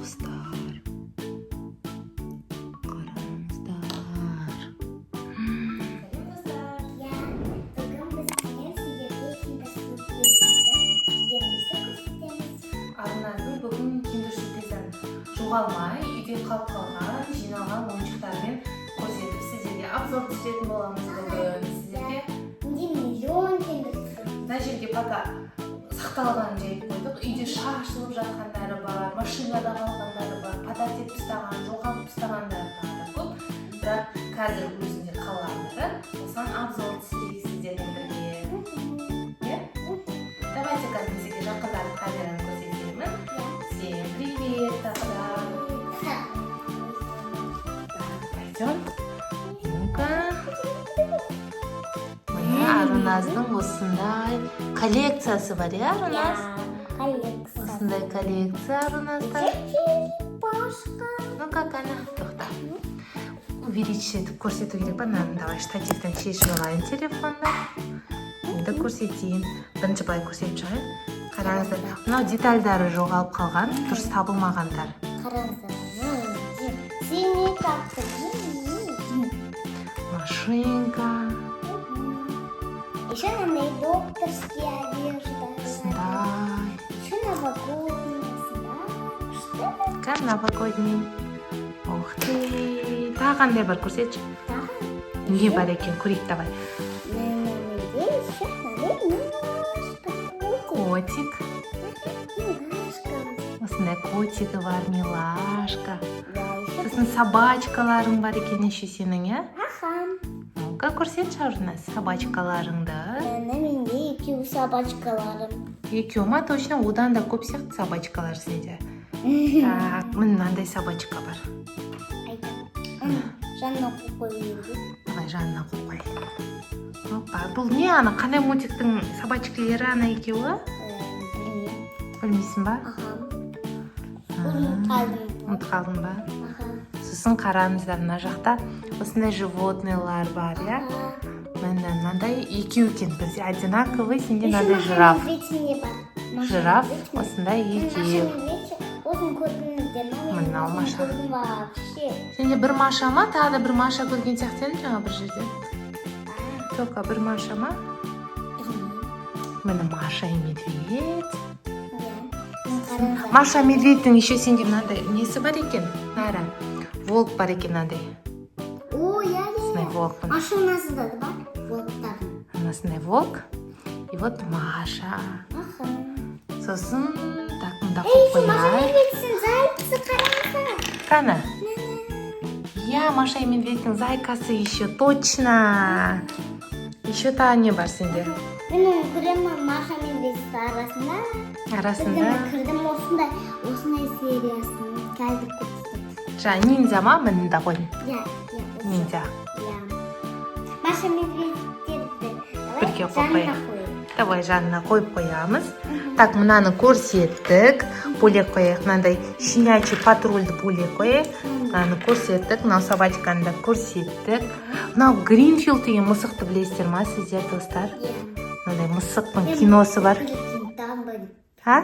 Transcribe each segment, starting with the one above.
Достар, қараңыздар. Сәлем, достар! Иә, бүгін біз сіздерге киндер сюрпризді дегенімізді көрсетеміз. Арнаның бүгін киндер сюрпризден жоғалмай, үйде қалып қалған, жиналған ойыншықтармен көрсетіп, сіздерге обзор түсіретін боламыз бүгін сіздерге. Менде миллион киндер сюрприз. Мына жерге пока сақталғанын жайып қойдық. Үйде шашылып жатқандары бар, машинада қалғандары бар, подарок етіп тастаған, жоғалтып тастағандары тағы да көп. Бірақ қазір өзінде қалғандары, осыған обзор түсірейік сіздермен бірге, иә. Давайте қазір мен сізге жақындатып камераны көрсетемін. Всем привет тағы да. Так, пойдем. Ну-ка. Міне, Аруназдың осындай коллекциясы бар, иә, Аруназ? Коллекция. Осындай коллекция Аруназда. Черепашка. Ну-ка, кәні, тоқта. Увеличить етіп көрсету керек па? Мынаны давай штативтен шешіп алайын телефонды. Енді көрсетейін. Бірінші былай көрсетіп шығайын. Қараңыздар, мынау детальдары жоғалып қалған, дұрыс табылмағандар. Қараңыздар. Синий трактор. Машинка. Еще мынандай докторские одежда. Осындай. Еще новогодний. Что? Кән, новогодний. Ух ты! Тағы қандай бар, көрсетші. Тағы? Не бар екен, көрейік, давай. Менде еще мынандай милашка. Котик. Милашка. Осындай котигі бар, милашка. Да, еще. Сосын собачкаларың бар екен еще сенің, иә? Аха. Ну-ка, көрсетші, Аруназ, собачкаларыңды. Міне, менде екеу собачкаларым. Екеу ма, точно? Одан да көп сияқты собачкалар сенде. Так, міне, мынандай собачка бар. Айта. Жанына қойып қою керек. Давай, жанына қойып қояйын. Опа, бұл не, ана қандай мультиктің собачкалері ана екеуі? Білмеймін. Білмейсің ба? Аха. Ұмытып қалдым. Ұмытып қалдың ба? Аха. Сосын қараңыздар, мына жақта осындай животныйлар бар, иә. Міне, мынандай екеу екен бізде одинаковый. Сенде мынандай жираф. Медведь бар. Маша Жираф. Медведь. Осындай Маша екеу. Медведь. Осыны көрдіңіздер ма? Мен Мынау осыны Маша. көрдім вообще. Сенде бір Маша ма? Тағы да бір Маша көрген сияқты едім жаңа бір жерде. Только бір Маша ма? Білмеймін. Міне, Маша и Медведь. Иә. Міне, қараңыздар. Маша Медведьтің еще сенде мынандай несі бар екен, Нара, волк бар екен мынандай. О, иә, иә. Осындай волк, міне. Машинасы да бар. Волктардың. Осындай волк и вот Маша. Аха. Сосын, так, мында Ей, қойып Маша қояйық. Медведьтің зайцы, қараңыздар. Қане? Иә, Маша и Медведьтің зайкасы еще, точно. Еще тағы не бар сенде? Мен оны көремін, Маша Медведь арасында. Арасында. Бір кірдім, осындай осындай сериясын қазір көрсетемін. Жаңа ниндзя ма? Міне, мында қойдым. Иә, иә. Осы. Ниндзя. Иә. Маша Медведьтерді давай Бірге қойып жанына қояйық. қояйық. Давай, жанына қойып қоямыз. Так, мынаны көрсеттік, бөлек қояйық. Мынандай щенячий патрульді бөлек қояйық. Мынаны көрсеттік, мынау собачканы да көрсеттік. Мынау Гринфилд деген мысықты білесіздер ма сіздер, достар? Иә. Мынандай мысықтың киносы бар. Бургер Кингтан ба? А,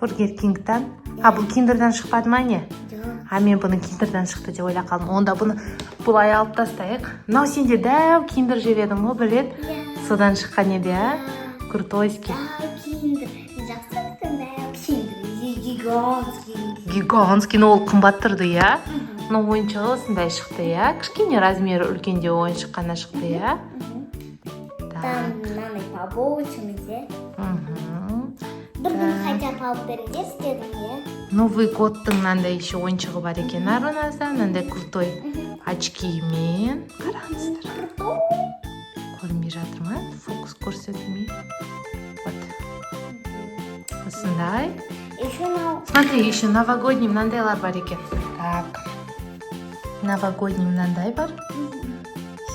Бургер Кингтан? А, бұл киндердан шықпады ма, не? Жоқ. А, мен бұны киндердан шықты деп ойлап қалдым. Онда бұны бұлай алып тастайық. Мынау сенде дәу киндер жеп едің ғой бір рет. Иә. Содан шыққан еді, иә, крутойский. Дәу киндер. Мен жақсы көремін дәу киндер. Гигантский. Гигантский, но ол қымбат тұрды, иә. Мынау ойыншығы осындай шықты, иә, кішкене размері үлкендеу ойыншық қана шықты, иә. Там Так. мынандай побольше менде. Бір күн хотя бы алып беріңдерші дедім, иә. Новый годтың мынандай еще ойыншығы бар екен Аруназда, мынандай крутой очкимен, қараңыздар. Крутой. Көрінбей жатыр ма, фокус көрсетілмей? Вот осындай. Еще мынау. Смотри, еще новогодний мынандайлар бар екен. Так, новогодний мынандай бар,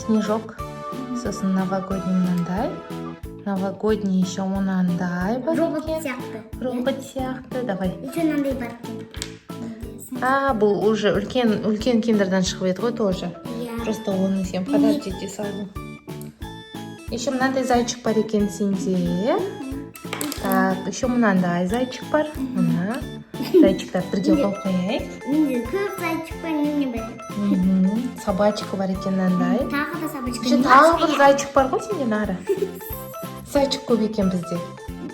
снежок. Сосын новогодний мынандай, новогодний еще мынандай бар Робот екен. Сияқты. Робот сияқты, давай. Еще мынандай бар екен. А, бұл уже үлкен, үлкен киндердан шығып еді ғой тоже. Иә. Просто оны сен подарок ете салдың. Еще мынандай зайчик бар екен сенде. Так, еще мынандай зайчик бар. Мына зайчиктарды бірге қойып қояйық. Менде көп зайчик бар, немене бар. Собачка бар екен мынандай. Тағы да собачка. Еще тағы бір зайчик бар ғой сенде, Нара. Зайчик көп екен бізде.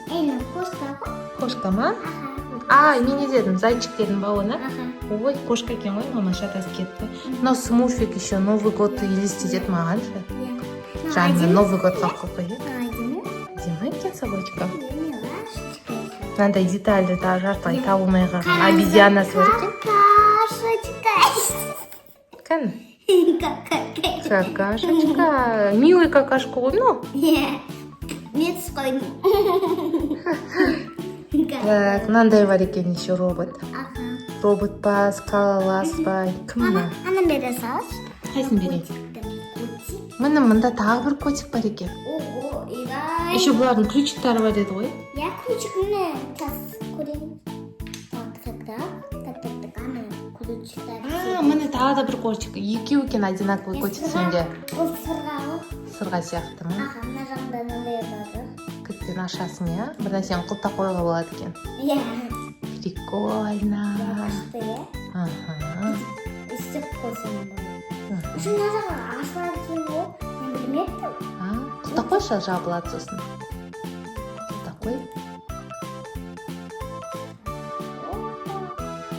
Ей, мына кошка ғой. Кошка ма? Аха. А, мен не дедім, зайчик дедім ба оны? Аха. Ой, кошка екен ғой, мама шатасып кетті. Мынау смурфик еще Новый год елестетеді маған ше. Иә. Жанына Новый годқа қойып қояйық. Әдемі. Әдемі екен собачка. Милашечка. Мынандай детальді да жартылай табылмай қалған обезьянасы бар екен. Какашечка. Кәні? Какашечка. Какашечка. Милый какашка ғой мынау. Иә. Мен түсіп қойдым. Так, мынандай бар екен еще робот. Аха. Робот па, скалолаз па, кім мына? Ана бере салшы. Қайсысын берейін? Котикті. Котик. Міне, мында тағы бір котик бар екен. Ого, игай. Еще бұлардың ключиктары бар еді ғой. Я ключик міне қазір көрейін. Так, так, так. Так, так, так. Ана ключиктар. А, міне, тағы да бір котик. Екеу екен одинаковый котик сенде. Бұл сырға ғой. Сырға сияқты ма? Аха, мына жағында мынандай бар. Кілтпен ашасың, иә? Бір нәрсені құлыптап қоюға болады екен. Иә. Прикольно. Күшті, иә. Аха. Істеп қойсам болады. Еще мына жағы ашылады екен ғой. Мен білмеппін. А, құлыптап қойшы, жабылады сосын. Құлыптап қой.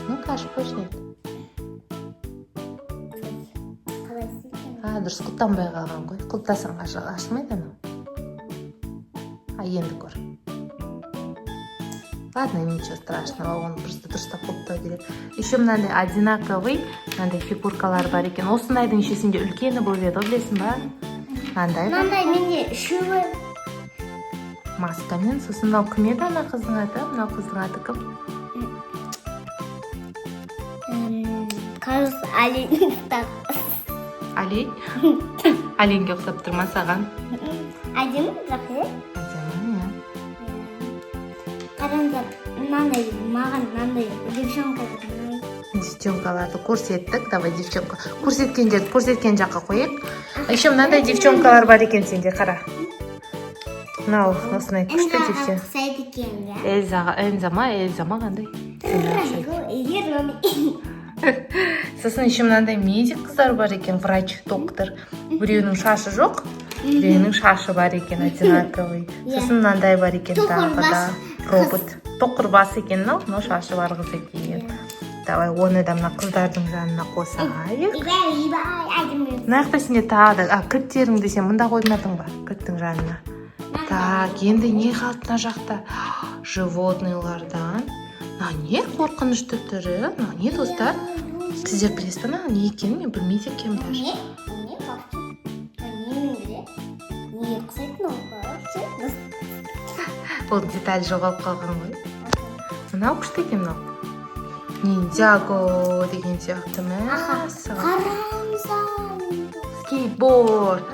Ну-ка, ашып қойшы енді. Қалай істейді? А, дұрыс құлыптанбай қалған ғой. Құлыптасаң ашылмайды анау. А, енді көр. Ладно, ничего страшного, оны просто дұрыстап құлыптау керек. Еще мынандай одинаковый мынандай фигуркалар бар екен. Осындайдың еще сенде үлкені болып еді ғой, білесің ба? Мынандай бар. Мынандай менде үшеуі бар. Маскамен. Сосын мынау кім еді, ана қыздың аты? Мынау қыздың аты кім? Кажется, олень. Так. Олень. Оленьге ұқсап тұр ма саған? Әдемі бірақ, иә? Әдемі, иә. Қараңыздар, мынандай маған мынандай девчонка ұнайды. Девчонкаларды көрсеттік. Давай, девчонка көрсеткен жерді көрсеткен жаққа қояйық. Еще мынандай девчонкалар бар екен сенде, қара. Мынау осындай күшті Эльзаға девчонка. Ұқсайды екен, иә? Эльзаға, Эльза ма, Эльза ма, қандай? Сенде ұқсайды. Сосын еще мынандай медик қыздар бар екен, врач, доктор. Біреуінің шашы жоқ, біреуінің шашы бар екен, одинаковый. Иә. Сосын мынандай бар екен Тоқыр тағы да бас. Робот. Тоқыр бас екен мынау, мынау шашы бар қыз екен. Давай оны да мына қыздардың жанына қосайық. Ойбай, ойбай, әдемі. Мына жақта сенде тағы да, а, кілттеріңді сен мында қоймадың ба? Кілттің жанына. Так, енді не қалды мына жақта? Животныйлардан. Мына не, қорқынышты түрі? Мынау не, достар? Сіздер білесіз бе мынау не екенін? Мен білмейді екенмін даже. Не? Не, бақшы? Не мен біле? Не ұқсайды мынау вообще? Ол деталь жоғалып қалған ғой. Мынау күшті екен мынау. Ниндзяго деген сияқты. Мәссаған. Қараңыздар. Скейтборд.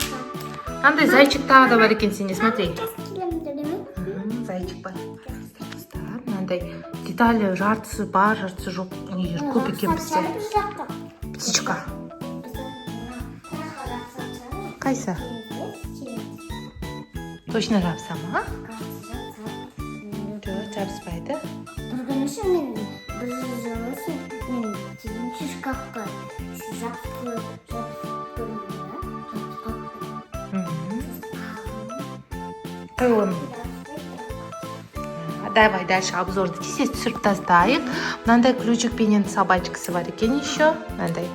Андай зайчик тағы да бар екен сенде, смотри. Зайчик бар. Қараңыздар, достар, мынандай деталі жартысы бар, жартысы жоқ нелер көп екен бізде. Птичка. Қайсы? Точно жабыса ма? Жоқ, жабыспайды. Бір күні ше мен бір жылы ше мен деген шкафқа жабысып қойып жабысып көрдім да, жабысып қалыпты. Қой оны. А, давай дальше обзорды тез тез түсіріп тастайық. Мынандай ключикпенен собачкасы бар екен еще. Мынандай.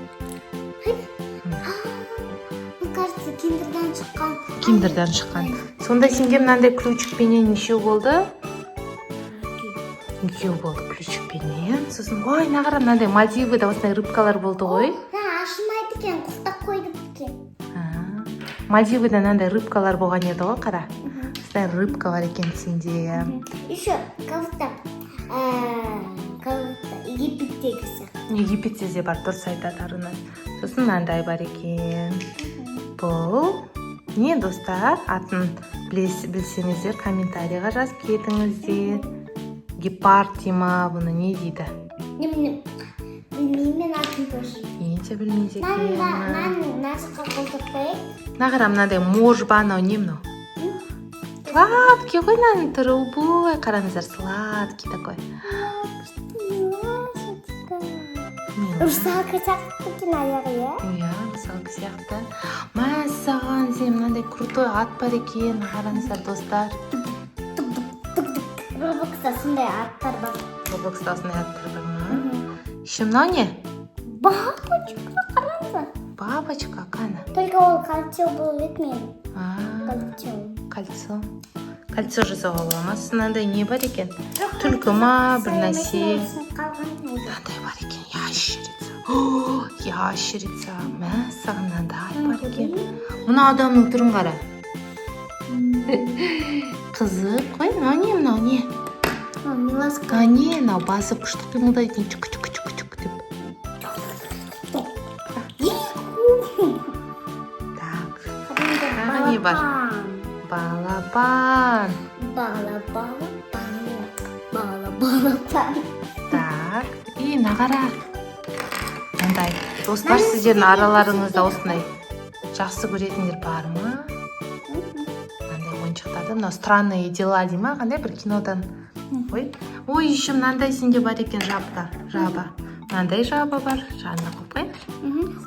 Бұл, кажется, киндердан шыққан. Киндердан шыққан. Сонда сенде мынандай ключикпенен нешеу болды? Екеу болды ключикпенен. Сосын, ой, мына қара, мынандай Мальдивыда осындай рыбкалар болды ғой. Да, ашылмайды екен, құлыптап қойдық екен. А, Мальдивыда мынандай рыбкалар болған еді ғой, қара. Осындай рыбка бар екен сенде. Еще как будто Египеттегі сияқты. Египетте де бар, дұрыс айтады Аруназ. Сосын мынандай бар екен. Бұл не, достар? Атын білсеңіздер, комментарийға жазып кетіңіздер. Гепард дей ма, бұны не дейді? Немене, білмеймін мен атын тоже. Мен де білмейді Мынаны екенмін. Мынаны мына жаққа қойып қояйық. Мына қара, мынандай морж ба, анау не мынау? Сладкий ғой мынаның түрі. Ой, қараңыздар, сладкий такой. Милашечка. Мило. Русалка сияқты екен аяғы, иә? Иә, русалка сияқты. Мәссаған, сен мынандай крутой ат бар екен, қараңыздар, достар. Роблокста сондай аттар бар. Роблокста осындай аттар бар ма? Еще мынау не? Бабочка, қараңыздар. Бабочка, қане? Только ол кольцо болып еді менің. А, Кольцо. Кольцо. Кольцо жасауға бола ма? Сосын мынандай не бар екен? Түлкі ма, бір нәрсе. Қалған. Мынандай бар екен, ящерица. О, ящерица. Мәссаған, мынандай бар екен. Мына адамның түрін қара. Қызық қой. Мынау не, мынау не? Милашка. А не, мынау басы күшті қимылдайды екен. Чүк, чүк, чүк, чүк деп. Так, тағы не бар? Балапан. Бала, бала, бала. Бала, балапан. Так, и мына қара. Мындай. Достар, сіздердің араларыңызда осындай жақсы көретіндер бар ма? Мынандай ойыншықтарды. Мынау «Странные дела» дей ма? Қандай бір кинодан. Ой, ой, еще мынандай сенде бар екен жабка, жаба. Мынандай жаба бар. Жанына қойып қояйын.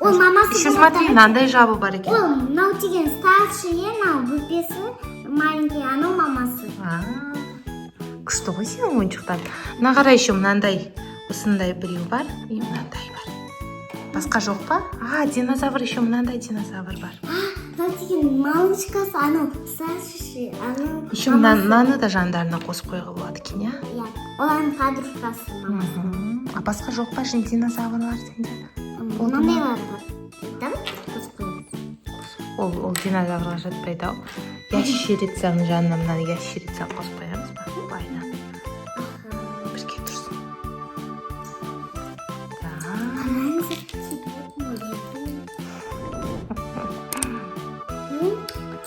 Ол мамасы. Еще смотри, мынандай жаба бар екен. Ол мынау деген старший, мынау бөпесі маленький, анау мамасы. А, күшті ғой сенің ойыншықтарың. Мына қара, еще мынандай осындай біреу бар и мынандай бар. Басқа жоқ па? А, динозавр, еще мынандай динозавр бар. Мынау деген малышкасы, анау старший, анау Еще мынаны да жандарына қосып қоюға болады екен, иә? Иә, олардың подружкасы мамасы. А басқа жоқ па ішінде динозаврлар сенде? Болды ма? Мынандайлар бар да, қосып қоямыз. Ол динозаврға жатпайды ау. Ящерицаның жанына мынаны, ящерицаны қосып қоямыз ба былайынан? Бірге тұрсын. Так. Қараңыздар, секрет мөлдір.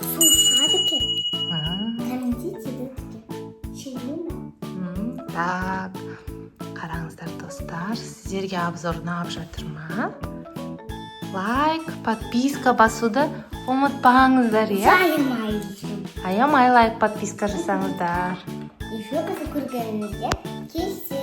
Су шығады екен. А, Кәдімгідей тебеді екен. Шелі ме? Так, қараңыздар, достар, сіздерге обзор ұнап жатыр ма? Лайк, подписка басуды ұмытпаңыздар, иә? Аямай. Аямай лайк, подписка жасаңыздар. Еще бізді көргеніңізге келсе.